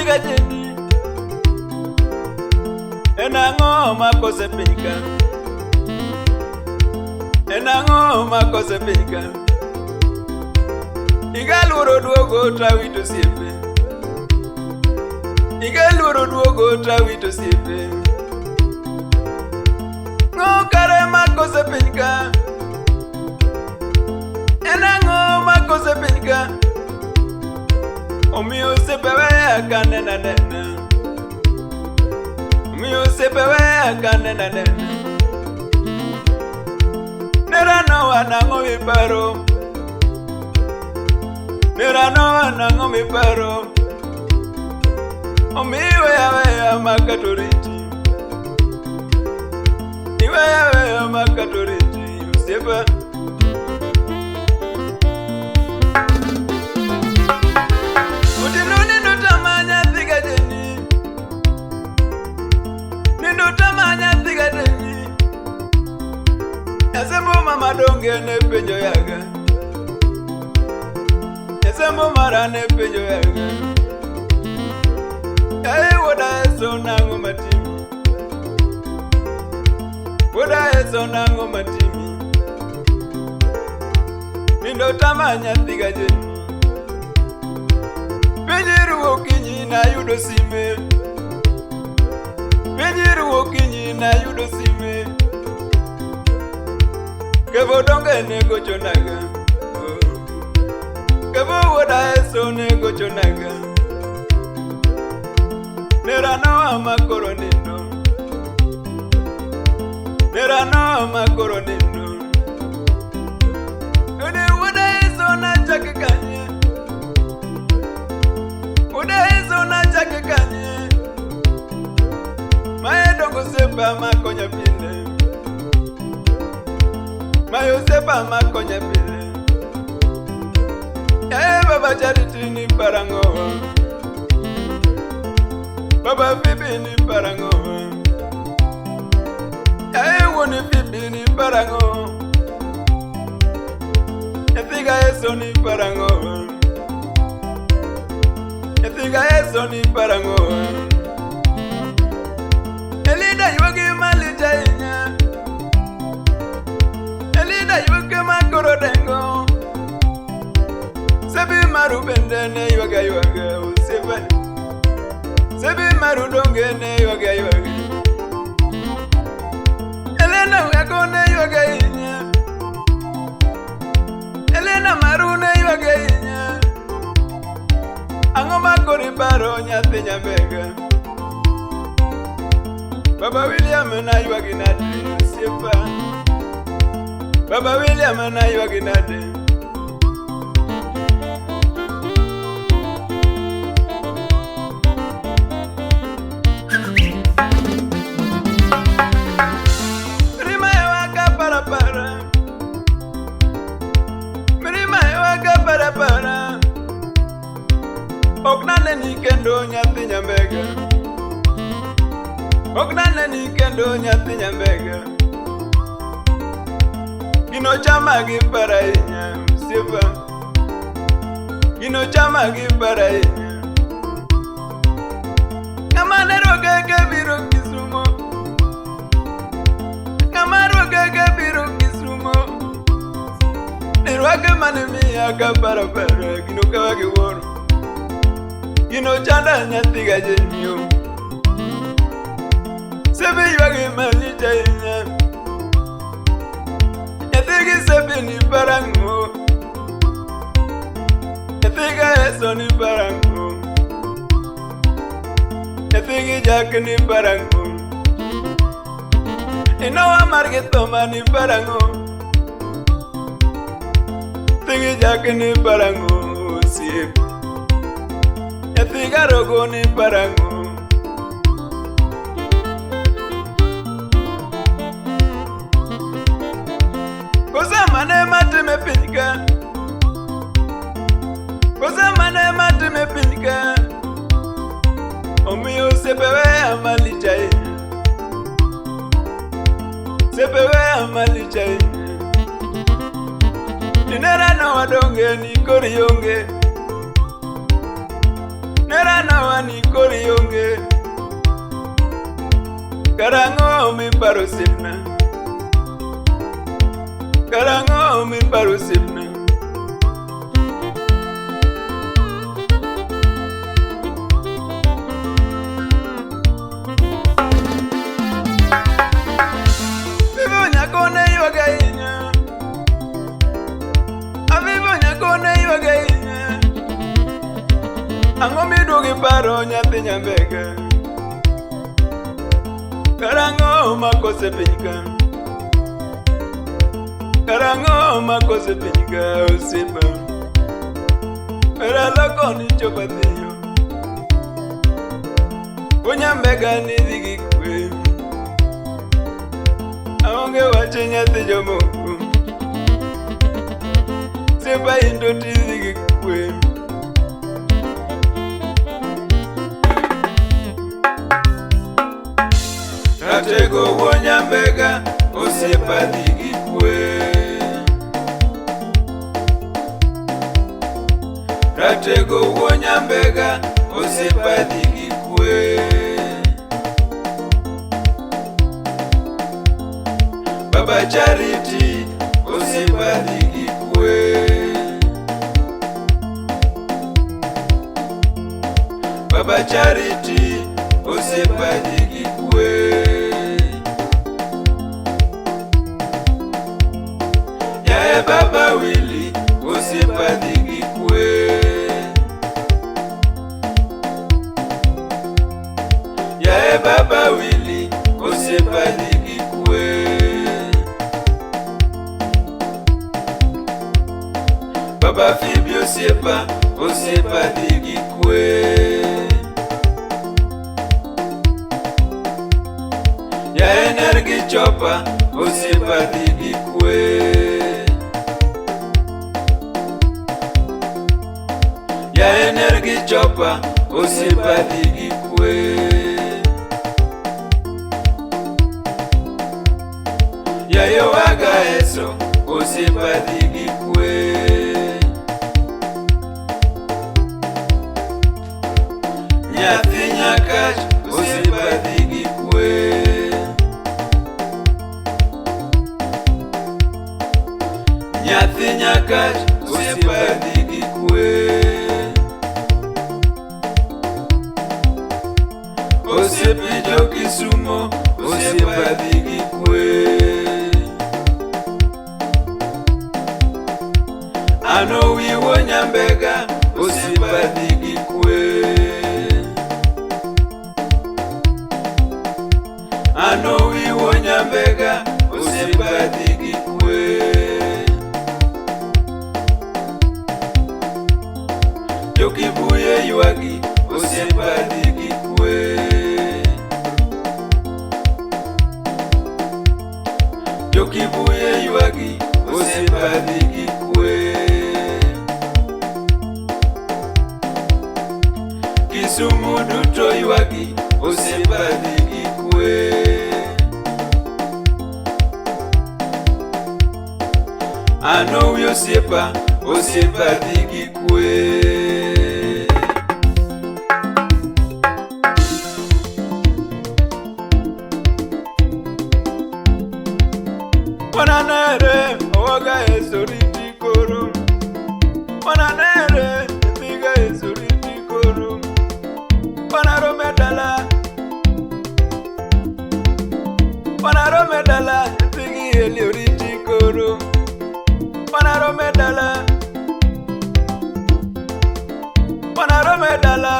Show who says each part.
Speaker 1: ga Jeni. En ang'o makose piny ka? En ang'o makose piny ka? Iga luoro duogo tawito osiepe. Iga luoro duogo tawito osiepe. Ng'o kare makose piny ka? En ang'o makose piny ka? Omiyo osiepe weya kanena nena. Omiyo osiepe weya kanena nena. Nera nowa nang'o miparo? Nera nowa nang'o miparo? Omiyo weya weya makato riti. Iweya weya makato riti osiepa. Otieno nindo tama nyathi ga Jeni. Nindo tama nyathi ga Jeni. Asembo mama donge ne penjo yaga. Asembo mara ne penjo yaga. Yae wuoda eso nang'o matimi? Wuoda eso nang'o matimi? Nindo tama nyathi ga Jeni. Piny ruo okinyi nayudo sime. Piny ruo okinyi nayudo sime. Kevo donge ne gochonaga. Oh. Kevo wuoda eso ne gochonaga. Nera noa makoro nindo. Nera noa makoro nindo. Ene wuoda eso nachake kanye. Wuoda eso nachake kanye. Mae dongo osiepa makonya pile. Mae osiepa makonya pile. Yaye baba Charity ni parang'o. Baba Fibi ni parang'o. Yaye wuon Fibi ni parang'o. Nyathi ga Yesu ni parang'o. Nyathi ga Yesu ni parang'o. Elida ywagi malich ahinya. Elida ywak makoro dengo. Sebi maru bende ne ywag aywaga osiepa. Sebi maru donge ne ywag aywaga. Elena wako ne ywag ahinya. Elena maru ne ywag ahinya. Ang'o makoro iparo nyathi nyambega? Baba William naywagi nade osiepa. Baba William naywagi nade. Milima ywaka parapara. Milima ywaka parapara. Ok naneni kendo nyathi nyambega. Ok naneni kendo nyathi nyambega. Gino chama gi paro ahinya osiepa. Gino chama gi paro ahinya. Ng'ama ne rwaka biro Kisumo. Ng'ama rwaka biro Kisumo. Ne rwake mane miya ka parapara gino kawa gi wuoro. Gino chanda nyathi ga Jeni. Sebi ywagi malich ahinya. Nyathi gi Sebi ni parang'o. Nyathi ga Yeso ni parang'o. Nyathi gi Jack ni parang'o. Inowa mar gi Thoma ni parang'o. Nyathi gi Jack ni parang'o osiep. Nyathi ga Rogo ni parang'o. Kosa mane matime piny ka? Kosa mane matime piny ka? Omiyo osiepe weya malich ahinya. Osiepe weya malich ahinya. Dinera nowadonge ni koro ionge. Nerana wani kori onge. Karang'o miparo osiepna? Karang'o miparo osiepna? Vivo nyako ne ywak ahinya. Avivo nyako ne ywak ahinya. Ang'o miduogo iparo nyathi nyambega? Karang'o makose piny ka? Karang'o makose piny ka osiepa? Wera loko ni chopo adhiyo. Onyambega ni dhi gi kwe. Aonge wach nyathi jomoko. Osiepa in to tidhi gi kwe. Ratego wuo Nyambega, osiepa dhi gi kwe. Ratego wuo Nyambega, osiepa dhi gi kwe. Baba Charity, osiepa dhi gi kwe. Baba Charity, osiepa dhi gi kwe. Yaye Baba Willy, osiepa dhi gi kwe. Yaye Baba Willy, osiepa dhi gi kwe. Baba Phoebe osiepa, osiepa dhi gi kwe. Yaye Nergi Chopa, osiepa dhi gi kwe. Yaye Nergi Chopa, osiepa dhi gi kwe. Yaye Waga Eso, osiepa dhi gi kwe. Nyathi Nyakach, osiepa dhi gi kwe. Nyathi Nyakach, osiepa dhi gi kwe. Osiepe jo Kisumo, osiepa dhi gi kwe. Ano wiwo Nyambega, osiepa dhi gi kwe. Ano wiwo Nyambega, osiepa dhi gi kwe. Jokibuye ywagi, osiepa dhi gi kwe. Jokibuye ywagi, osiepa dhi gi kwe. Kisumu duto ywagi, osiepa dhi gi kwe. Ano wi osiepa, osiepa dhi gi kwe. Wananere, owaga esoriti koro. Wananere, thiga esoriti koro. Wanarome dala. Wanarome dala, thigi eli oriti koro. Wanarome dala. Wanarome dala,